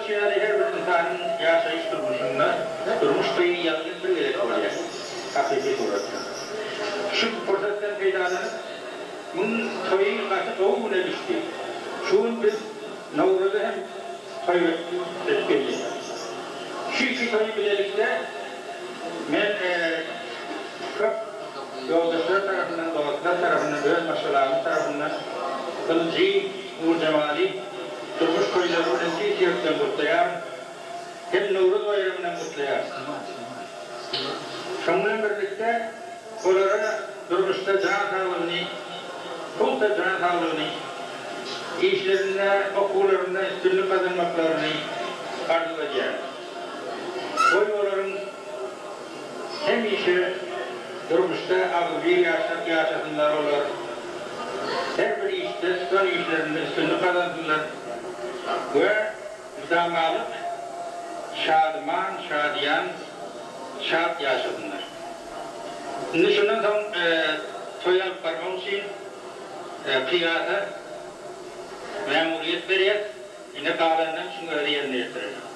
bolşy ýaly her bir ynsanyň ýaşaýyş durmuşynda durmuş toýy ýalňyz bir gezek bolýar, hakyky suratda. Şu pursatdan peýdalanyp, muň toýy gaty gowy güne düşdi. Şu gün biz Nowruzy hem toý edip belleýäris. Şu iki toýy bilelikde men köp ýoldaşlar tarapyndan, dostlar tarapyndan, öz maşgalamyz tarapyndan Gylyjy, Nurjemaly durmuş toýlary bilen tüýs ýürekden gutlaýaryn. Hem Nowruz baýramy bilen gutlaýaryn. Şonuň bilen birlikde olara durmuşda jan saglygyny, pugta jan saglygyny, işlerinde, okuwlarynda üstünlik gazanmaklaryny arzuw edýärin. Goý olaryň hemişe durmuşda agzybir ýaşap ýaşasynlar olar her bir işde tutan işlerinde üstünlik gazansynlar we mydamalyk şadyman şadyýan şat ýaşasynlar. Indi şundan soň toý alyp barmak üçin Kyýasa mämuriýet berýäs indi galanynam şuň özi ýerine ýetirer.